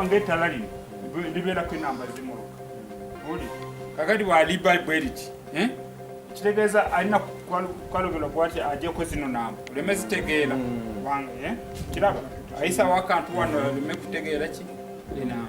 Olaba ng'ettala lino libeerako enamba z'emmotoka. Owulira? Kakati bw'alibba bwe riti, eh? Kitegeeza alina kukalogerwa bwati agyeko zino namba oleme zitegeera kubanga eh? Kiraba ayisawo akantu wano oleme kutegeera ki enamba.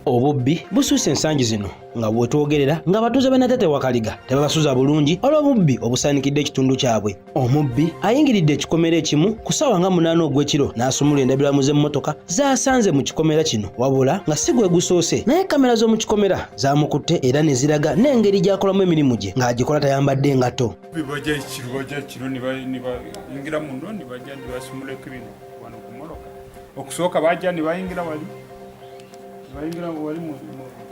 Obubbi bususse ensangi zino nga wetwogerera ng'abatuuze b'e Natete Wakaliga tebabasuza bulungi olw'obubbi obusaanikidde ekitundu kyabwe. Omubbi ayingiridde ekikomera ekimu ku ssaawa nga 8 ogw'ekiro n'asumulula endabirwamu z'emmotoka z'asanze mu kikomera kino wabula nga si gwe gusoose naye kamera z'omu kikomera zaamukutte era ne ziraga n'engeri gy'akolamu emirimu gye ng'agikola tayambadde ngatto. Bajja ekiro, bajja ekiro ne bayingira muno ne bajja ne basumulako ebintu wano ku mmotoka. Okusooka bajja ne bayingira wali bayingira wali mu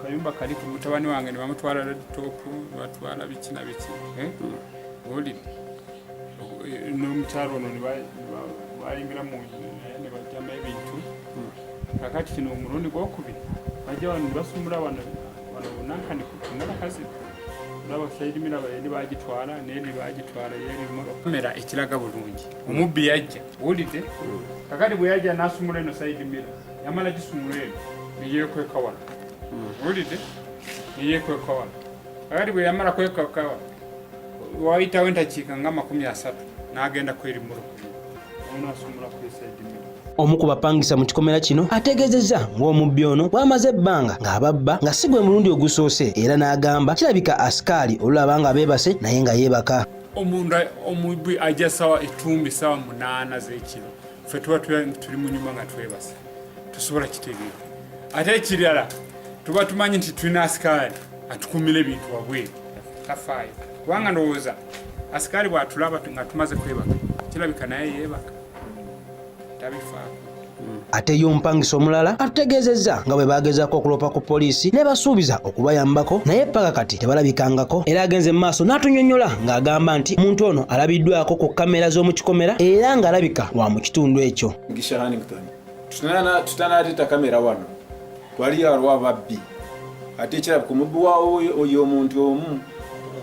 kayumba kali ku mutabani wange ne bamutwala laptop, ne batwala biki na biki, eh? Owulidde? N'omukyalo ono ne bayingira mu nju naye ne bajjamu ebintu. Kakati kino omulundi gwokubiri bajja wano ne basumula wano wano nankani ku mmotoka zino, olaba side mirror yeri bagitwala neri bagitwala yeri kamera ekiraga bulungi omubbi yajja. Owulidde? Kakati bwe yajja n'asumula eno side mirror, yamala gisumula eno neyekweka wano. Owulidde? Neyekweka wano. Kakati bwe yamala kwekweka wano, wayitawo entakiika nga 30 n'agenda kweri mmotoka naye n'asumula ku side mirror. Omu ku bapangisa mu kikomera kino ategeezezza ng'omubbi ono bw'amaze ebbanga ng'ababba nga si gwe mulundi ogusoose era n'agamba kirabika asikaali olulaba nga beebase naye nga yeebaka. Omuntu omubbi ajja sawa etumbi sawa 8 z'ekiro, ffe tuba tuli mu nyumba nga twebase, tusobola kitegeera. Ate ekirala tuba tumanyi nti tulina asikaali atukumira ebintu wabweru, tafaayo kubanga ndowooza asikaali bw'atulaba nga tumaze kwebaka kirabika naye yeebaka, tabifaako. Ate ye omupangisa omulala atutegeezezza nga bwe baagezaako okuloopa ku poliisi ne basuubiza okubayambako naye paka kati tebalabikangako era agenze mu maaso n'atunyonnyola ng'agamba nti omuntu ono alabiddwako ku kamera z'omu kikomera era ng'alabika wa mu kitundu ekyo. Mugisha Hannington, tutanaleeta kamera wano twali waliwo ababbi ate ekirabika omubbi waawo oyo omuntu omu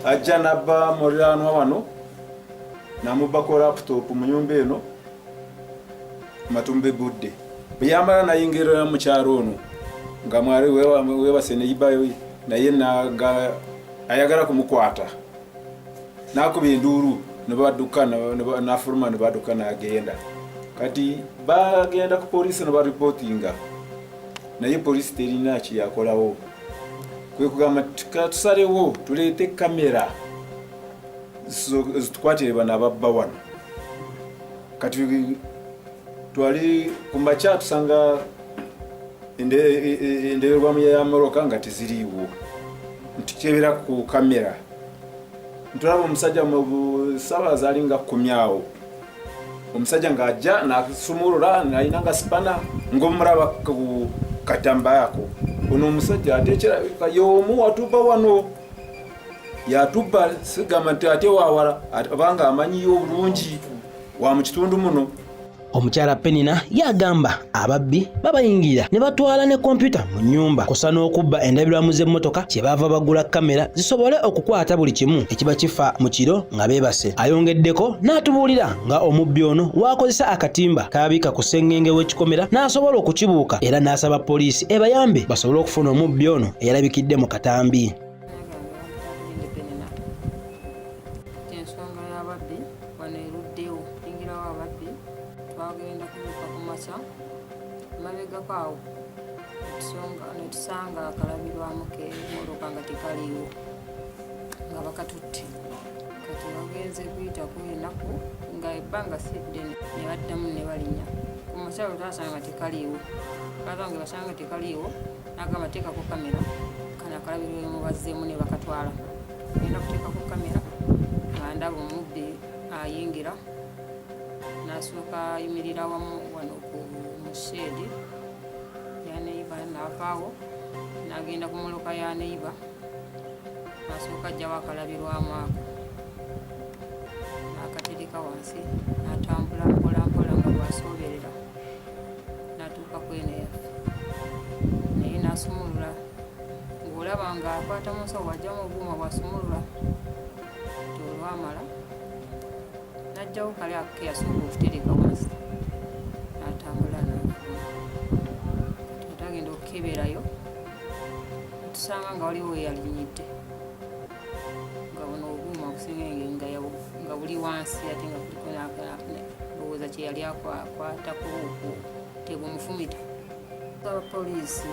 ajja n'abba muliraanwa wano n'amubbako laptop mu nyumba eno matumbe budde bwe yamala nayingira mukyalo ono nga mwali webase neyibayo naye nga ayagala kumukwata nakuba enduulu nebadduka nafuluma nebadduka nagenda. Kati bagenda ku poliisi nebaripootinga naye poliisi terina kyeyakolawo, kwe kugamba tusalewo tuleete kamera zitukwatire bano ababba wano. Kati twali kumakya tusanga endeberwamu ya mmotoka nga teziriiwo, ntukebera ku kamera ntulaba omusajja mu busaba zaali nga 10 awo, omusajja ng'ajja n'asumulula nalina nga sipana ng'omulaba ku katambaako. Ono omusajja ate kirabika y'omu watuba wano yatubba, sigamba nti ate wawala abanga amanyiyo obulungi wa mu kitundu muno. Omukyala Penina yagamba ababbi babayingirira ne batwala ne kompyuta mu nnyumba kw'ossa n'okubba endabirwamu z'emmotoka kye baava bagula kamera zisobole okukwata buli kimu ekiba kifa mu kiro nga beebase. Ayongeddeko n'atubuulira nga omubbi ono w'akozesa akatimba k'abikka ku ssengenge w'ekikomera n'asobola okukibuuka era n'asaba poliisi ebayambe basobole okufuna omubbi ono eyalabikidde mu katambi. Ensonga y'ababbi wano eruddewo, yingirawo ababbi twagenda kubuuka ku makya emabegako awo ne tusanga akalabirwamu k'emmotoka nga tekaliiwo nga bakatutte. Kati bagenze kuyitako ennaku nga ebbanga si ddene ne baddamu ne balinnya ku makya bwe twasanga tekaliiwo, babange basanga tekaliiwo n'agamba teekako kamera kano akalabirwamu bazzeemu ne bakatwala. Ngenda kuteekako kamera nga ndaba omubbi ayingira n'asooka ayimirira wamu wano ku mu sheedi ya neighbour n'avaawo n'agenda ku mmotoka ya neighbour n'asooka ajjawo akalabirwamu ako n'akatereka wansi n'atambula mpola mpola nga bw'asooberera n'atuuka ku eno yaffe naye n'asumulula ng'olaba ng'akwata mu nsawo bw'aggyamu obuuma bw'asumulula olwamala n'aggyawo kali ako ke yasooka okutereka wansi n'atambula n'afuluma. Kati agenda okukebera. Netusanga nga waliwo weyalinyidde nga buno obuuma obusengenge nga buli wansi, ate nga kuliko ndowooza kyeyali akwatako okwo tebumufumita. Abapoliisi,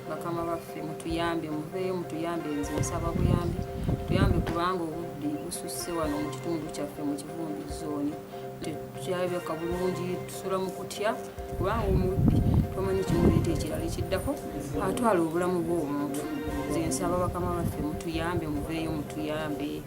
bakama baffe, mutuyambe, muveeyo mutuyambe. Nze nsaba buyambi, tuyambe, kubanga obubbi bususse wano mu kitundu kyaffe mu Kivumbi Zooni. Tetukyabeka bulungi, tusula mu kutya, kubanga omubbi tomanyi kimuleeta ekirala ekiddako, atwala obulamu bw'omuntu. Nze nsaba bakama baffe mutuyambe, muveeyo mutuyambe.